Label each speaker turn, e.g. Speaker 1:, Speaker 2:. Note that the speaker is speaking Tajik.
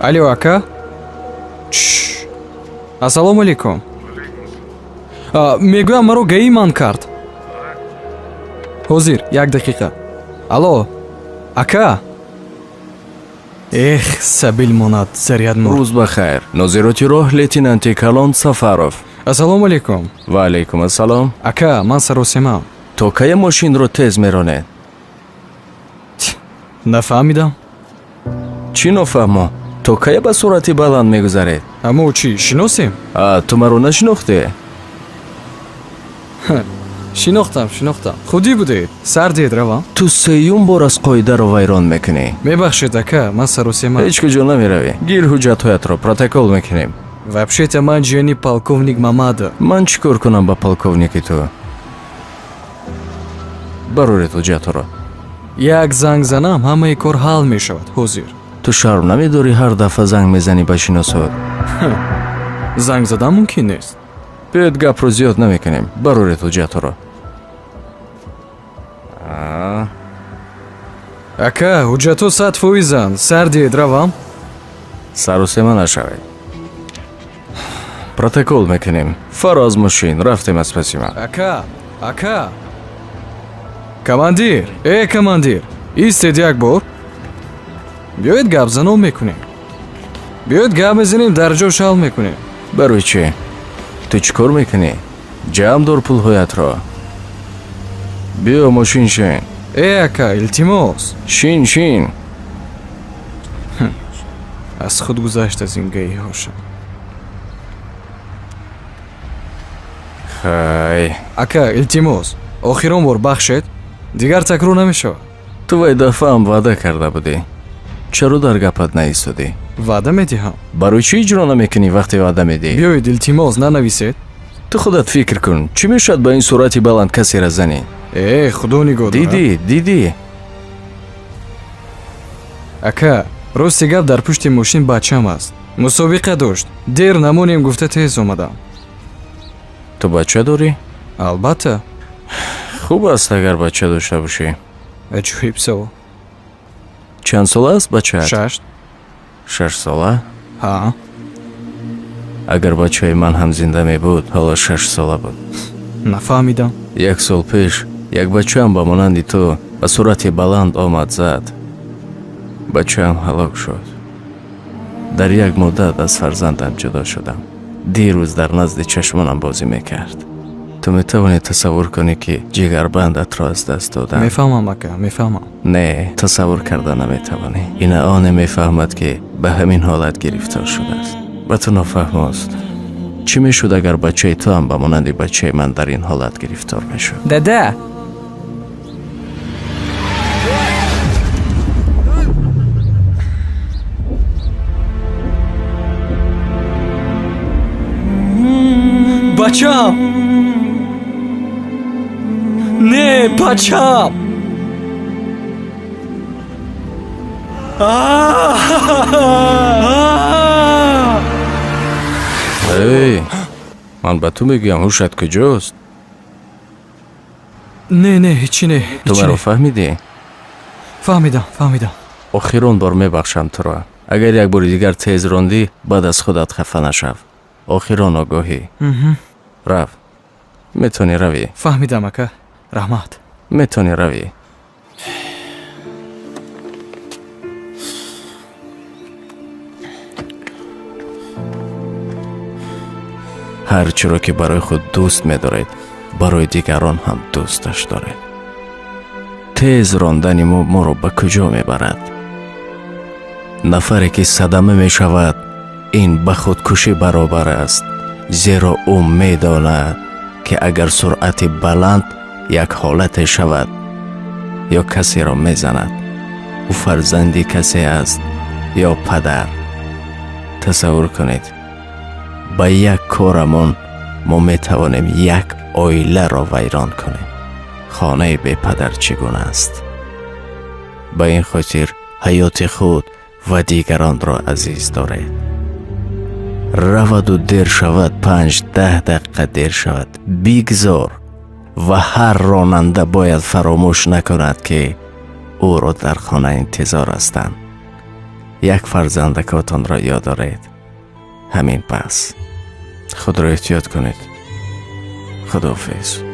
Speaker 1: Алло, ака. Чш. Ассалому алейкум. Мегӯям, маро ГАИ манъ кард. Ҳозир, як дақиқа. Алло, ака. Эх, сабил монад, заряд мурд.
Speaker 2: Рӯз ба хайр, нозироти роҳ, лейтенанти калон Сафаров.
Speaker 1: Ассалому алейкум.
Speaker 2: Ва алейкум ассалом.
Speaker 1: Ака, ман саросемам.
Speaker 2: То кая мошинро тез меронед?
Speaker 1: Нафаҳмидам.
Speaker 2: Чӣ нофаҳмо? То кая ба суръати баланд мегузаред?
Speaker 1: Аммо чӣ, шиносем?
Speaker 2: А, ту маро нашинохтӣ?
Speaker 1: Шинохтам, шинохтам. Худӣ будед. Сар диҳед, равам.
Speaker 2: Ту сеюм бор аз қоидаро вайрон мекунӣ.
Speaker 1: Мебахшед, ака, ман саросемам.
Speaker 2: Ҳеҷ куҷо намеравӣ. Гир ҳуҷҷатҳоятро, протокол мекунем.
Speaker 1: Вообще-то ман ҷияни полковник Мамадов.
Speaker 2: Ман чӣ кор кунам ба полковники ту? Бароред ҳуҷҷатҳоро.
Speaker 1: Як занг занам, ҳамаи кор ҳал мешавад. Ҳозир.
Speaker 2: Ту шарм намедорӣ, ҳар дафъа занг мезанӣ ба шиносот?
Speaker 1: Занг задан мумкин нест.
Speaker 2: Биёед, гапро зиёд намекунем. Бароред ҳуҷҷатҳоро.
Speaker 1: Ака, ҳуҷҷатҳо 100 фоизанд. Сар диҳед, равам.
Speaker 2: Сарусема нашавед. Протокол мекунем. Фаро аз мошин, рафтем аз паси ман.
Speaker 1: Ака, ака. Командир, э, командир, истед як бор. Биёед, гапзанон мекунем. Биёед, гап мезанем, дар ҷош ҳал мекунем.
Speaker 2: Барои чӣ? Ту чӣ кор мекунӣ? Ҷамъ дор пулҳоятро. Биё, мошин шин.
Speaker 1: Э, ака, илтимос.
Speaker 2: Шин, шин.
Speaker 1: Аз худ гузашт аз ин ГАИ ҳошам.
Speaker 2: Хай.
Speaker 1: Ака, илтимос, охирон бор бахшед, дигар такрор намешавад.
Speaker 2: Ту вай дафъаам ваъда карда будӣ. Чаро дар гапат наистодӣ?
Speaker 1: Ваъда медиҳам.
Speaker 2: Барои чӣ иҷро намекунӣ, вақте ваъда медиҳӣ?
Speaker 1: Биёед, илтимос, нанависед.
Speaker 2: Ту худат фикр кун, чӣ мешавад, ба ин суръати баланд касеро занӣ?
Speaker 1: Э, худо нигоҳ дорад.
Speaker 2: Дидӣ, дидӣ.
Speaker 1: Ака, рости гап, дар пушти мошин бачам аст, мусобиқа дошт, дер намонем гуфта тез омадам.
Speaker 2: Ту бача дорӣ?
Speaker 1: Албатта.
Speaker 2: Хуб аст, агар бача дошта бошӣ.
Speaker 1: Аҷоиб савол.
Speaker 2: Чанд сола аст бачаат?
Speaker 1: 6.
Speaker 2: 6 сола?
Speaker 1: Ҳа.
Speaker 2: Агар бачаи ман ҳам зинда мебуд, ҳоло 6 сола буд.
Speaker 1: Нафаҳмидам.
Speaker 2: Як сол пеш як бачаам ба монанди ту ба суръати баланд омад, зад. Бачаам ҳалок шуд. Дар як муддат аз фарзандам ҷудо шудам. Дирӯз дар назди чашмонам бозӣ мекард. Ту метавонӣ тасаввур кунӣ, ки ҷигарбандатро аз даст додам?
Speaker 1: Мефаҳмам, ака, мефаҳмам.
Speaker 2: Не, тасаввур карда наметавонӣ. Ина оне мефаҳмад, ки ба ҳамин ҳолат гирифтор шудааст. Ба ту нофаҳмост. Чӣ мешуд, агар бачаи ту ҳам ба монанди бачаи ман дар ин ҳолат гирифтор мешуд?
Speaker 1: Дада. Бачам, не, бачам. А!
Speaker 2: Эй, ман ба ту мегӯям, ҳушат куҷост?
Speaker 1: Не, не, ҳечи не.
Speaker 2: Ту
Speaker 1: ҳечи
Speaker 2: маро
Speaker 1: не.
Speaker 2: фаҳмидӣ?
Speaker 1: Фаҳмидам, фаҳмидам.
Speaker 2: Охирон бор мебахшам туро. Агар як бори дигар тез рондӣ, баъд аз худат хафа нашав. Охирон огоҳӣ. Рав, метавонӣ равӣ.
Speaker 1: Фаҳмидам, ака, раҳмат.
Speaker 2: Метавонӣ равӣ. Ҳар чиро ки барои худ дӯст медоред, барои дигарон ҳам дӯсташ доред. Тез рондани мо моро ба куҷо мебарад? Нафаре ки садама мешавад, ин ба худкушӣ баробар аст, зеро ӯ медонад, ки агар суръати баланд як ҳолате шавад ё касеро мезанад, ӯ фарзанди касе аст ё падар. Тасаввур кунед, ба як корамон мо метавонем як оиларо вайрон кунем. Хонаи бепадар чӣ гуна аст? Ба ин хотир ҳаёти худ ва дигаронро азиз доред. Раваду дер шавад, 5-10 дақиқа дер шавад, бигзор. Ва ҳар ронанда бояд фаромӯш накунад, ки ӯро дар хона интизор ҳастанд. Як фарзандакотонро ёд доред. Ҳамин пас худро эҳтиёт кунед. Худоҳофиз.